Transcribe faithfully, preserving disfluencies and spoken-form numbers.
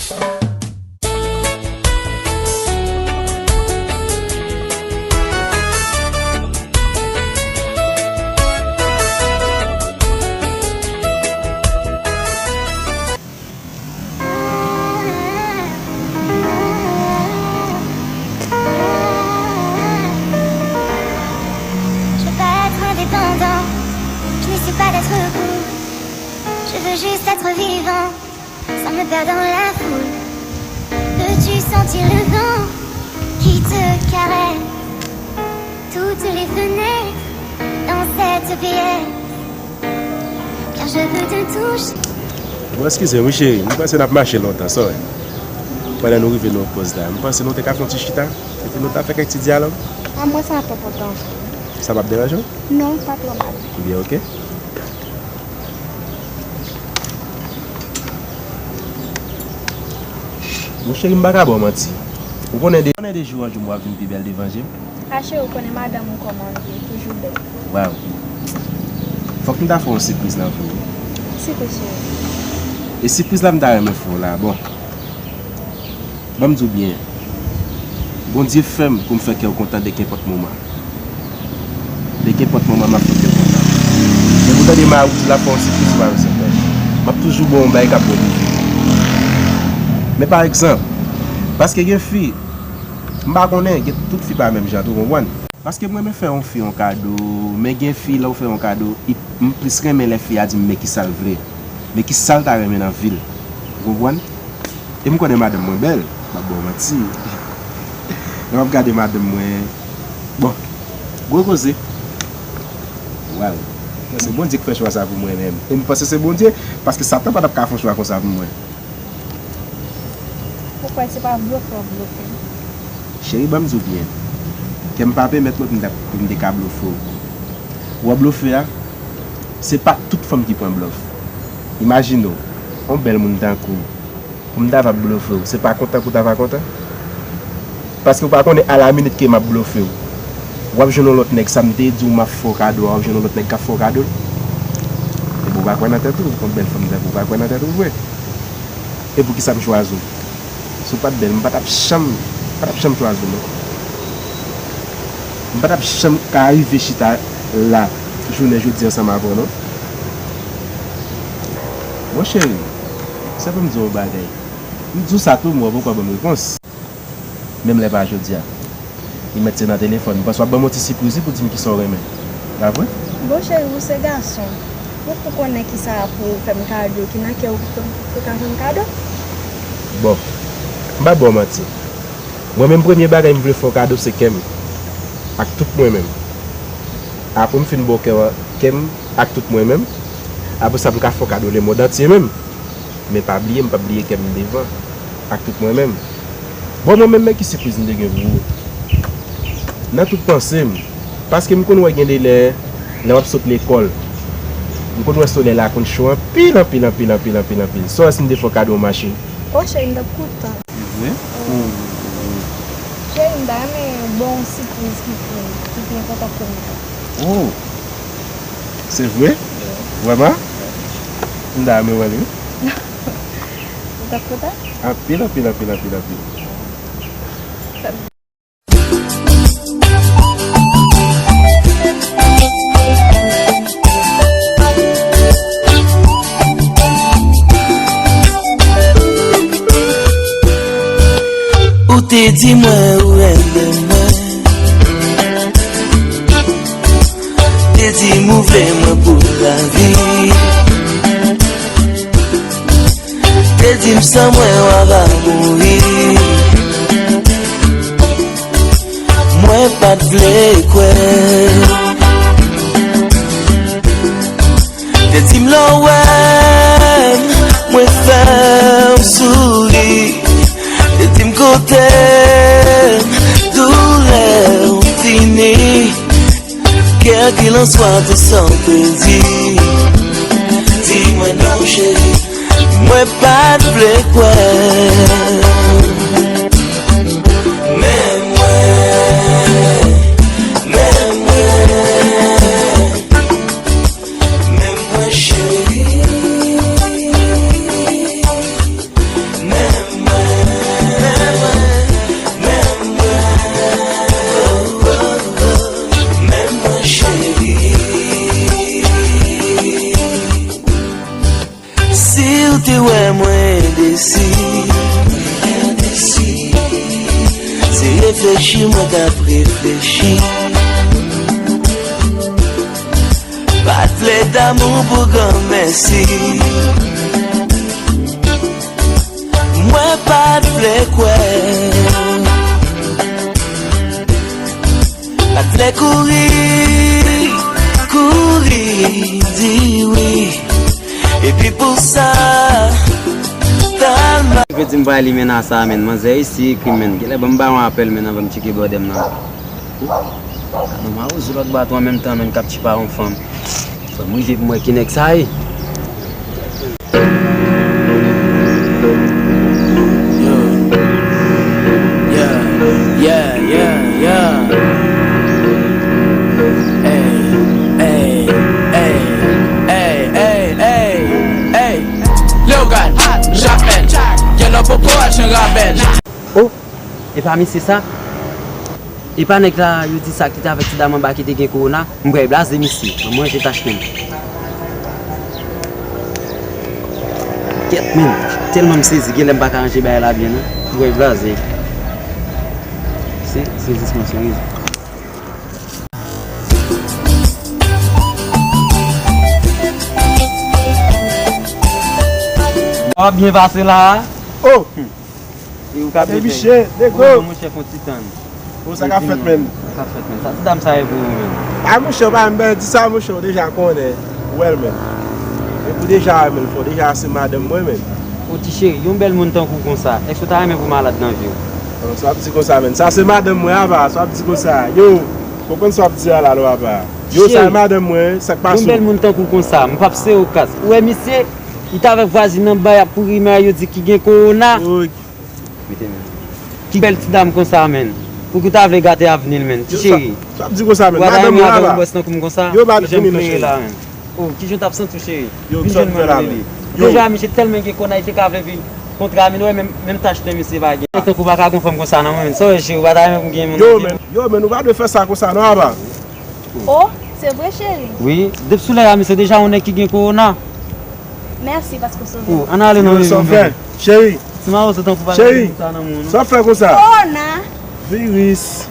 Je veux pas être indépendant, je ne suis pas d'être cool. Je veux juste être vivant, sans me perdre dans la foule. Peux-tu sentir le vent qui te caresse toutes les fenêtres dans cette pièce? Car je veux te toucher. Bon, eskize m, wi, cheri. M panse n ap mache lontan, sorry. Pandan nou rive nan pòz la, m panse nou te ka fè yon ti chita, epi nou ta fè kèk ti dyalòg. A, mwen sa pa enpòtan. Sa p ap deranje w? Non, pa twò mal. Ebyen, oke. Mon cheri, m pa ka ba w manti. Ou konnen de, konnen de jou an jou m w ap vin pi bèl devan je m. A cheri, ou konnen madanm ou kòman l ye, toujou bèl. Waw. Fòk nou ta fè yon sipriz nan vi w. Sipriz cheri. E sipriz la m ta renmen fè w la, bon. Ban m di w byen. Bondye fè m pou m fè kè w kontan de kenpòt moman. De kenpòt moman m ap fè kè w kontan. Men pou tande Mawout la fè yon sipriz ou pa wè sèten. M ap toujou ba w yon bagay k ap bon toujou. Men pa egzanp, paske gen fi, m pa konnen, gen tout fi pa menm jan tou, konprann? Paske m renmen fè yon fi yon kado, men gen fi lè w fè yon kado, i, m plis renmen lè fi a di m men kisa l vle, men kisa l ta renmen nan vi l. Ou konprann? E m konnen madanm mwen bèl, m ap ba w manti. Lè m ap gade madanm mwen, bon, gwo koze. Waw. Se Bondye k fè chwa sa pou mwen menm. E m panse se Bondye, paske Satan pa t ap ka fè yon chwa konsa pou mwen. Ou kwè se pa blofe w ap blofe m? Cheri, ban m di w byen. Kè m pa pèmèt mwen pou m ta, pou m te ka blofe w. Ou ap blofe a, se pa tout fanm ki pran blòf. Imajine w, yon bèl moun tankou w, pou m ta va blofe w, se pa kontan pou w ta va kontan? Paske w pa konnen alaminit ke m ap blofe w, w ap jwenn yon lòt nèg, sa m te di w m ap fè w kado a, w ap jwenn yon lòt nèg k ap fè w kado l. Epi w pa kwè nan tèt ou, yon bèl fanm tankou w, w pa kwè nan tèt ou vre. E poukisa m chwazi w? Si w pa t bèl, m pa t ap janm, m pa t ap janm chwazi w, non. M pa t ap janm ka rive chita la, jounen jodi ansanm avè w, non. Bon, cheri, se pou m di w yon bagay. M di w sa tou, men w poko ban m repons. Menm lè pa jodi a. Li mèt se nan telefòn. M panse w ap ban m yon ti sipriz wi pou di m kisa w renmen. Pa vre? Bon, cheri, ou se gason. Ou, ou konnen kisa pou w fè m kado, ki nan kè w pou, pou w ka fè m kado. Bon, m pa ba w manti. Mwen menm, premye bagay m vle fè w kado se kè m. Ak tout mwen menm. Apre m fin ba w kè w, kè m ak tout mwen menm, apre sa m ka fè w kado lemonn antye menm. Men pa bliye, m p ap bliye kè m devan, ak tout mwen menm. Bon, mwen menm, men ki sipriz m te gen pou ou. Nan tout panse m, paske m konn wè gen de lè, lè w ap sot lekòl, m konn wè solèy la konn cho anpil, anpil, anpil, anpil, anpil, anpil. Sa w wè si m te fè w kado yon machin? O cheri, m t ap kontan. Vre? Oh. Cheri, m ta renmen ba w yon sipriz ki pi, ki pi enpòtan ke m nan. Oh! Se vre? Vrèman? M ta renmen wè l wi. Ou t ap kontan? Anpil, anpil, anpil, anpil, anpil. Ou te di mwen ou renmen mwen. Te di m ou vle mwen pou lavi. Te di m san mwen w a va mouri. Mwen pa t vle kwè. Te di m lè w wè m, mwen fè w souri. Te di m kote m, doulè w fini. Kèlkilanswa tout sa w te di, di mwen non cheri, mwen pa t vle kwè. Men mwen, men mwen, men mwen cheri, men Si w te wè mwen desi, se reflechi mwen t ap reflechi. Pa t vle damou pou granmèsi. Mwen pa t vle kwè. Pa t vle kouri, kouri, di wi. Epi pou sa, talman. Vle di m pral li menn a sa, menn. Manzè isi ekri m, menn. Genlè ban m ba yon apèl, menn, anvan m tcheke bòdè m nan. Ou? Gade yon mawozo lòt bò tou an menm tan, menn, k ap tchipa yon fanm. Fò m rive pou m wè ki nèg sa ye. Yeah, yeah, yeah, yeah. Ey, ey, ey, ey, ey, ey, ey. Leogane, Japèn, yellow poko, achen rabèn. Oh, e pa misye sa? E pa nèg la yo di sa ki te avèk ti dam anba ki te gen kowona? M kwè e blaze misye. Mwen manje tach menm. Kèt menm. Tèlman m sezi, genlè m pa ka ranje bagay la byen non. M kwè e blaze. Se sezisman, se rezon. W ap byen pase la a? Oh! E ou ka byen fè. Monchè, nego. Monchè, fon ti tann. Bon, sa k ap fèt, menn? Sa k ap fèt, menn? Sa ti dam sa ye pou ou, menn? A, monchè, ou pa menm di sa, monchè, ou deja konnen. Ou wè l, menn. E pou deja wè, menn, fò deja se madanm mwen, menn. O ti cheri, yon bèl moun tankou w konsa, èske w ta renmen pou malad nan vi w? Non, sa w ap di konsa, menn. Sa se madanm mwen, apa, sa w ap di konsa. Yo, konprann sa w ap di a la, non, apa. Yo, sa e madanm mwen, sa k pase w? Yon bèl moun tankou w konsa, m p ap sere w kas. Ou wè misye, li t avèk vwazin anba, y ap kouri, men yo di ki gen kowona. Mete men. Ki bèl ti dam konsa, menn. Pouki w ta vle gate avni l, menn? Ti cheri. Sa w ap di konsa, menn? Madanm mwen ava. Ou wè yon bòs tankou m konsa? Yo, pa vini non, cheri. Oh, kijan w t ap santi w, cheri? Vin jwenn mwen nan lili. Deja, misye tèlman gen kòna, li te ka vle vin kontre avni l, wè, menm, menm tach nen misye pa gen. Tankou w pa ka gon fanm konsa non, menn. Sa w wè, cheri, ou pa ta renmen pou m gen moun. Yo, menn, yo, menn, ou pa dwe fè sa konsa non, apa. Oh, se vre, cheri? Wi, depi sou lè a, misye deja yon nèg ki gen kowona. Mèsi paske w sove m. Oh, ann ale non, bebe, m vle. Cheri. Ti mawozo tankou pa gen moun sa nan moun. Sa w fè konsa? Kowona. Viris.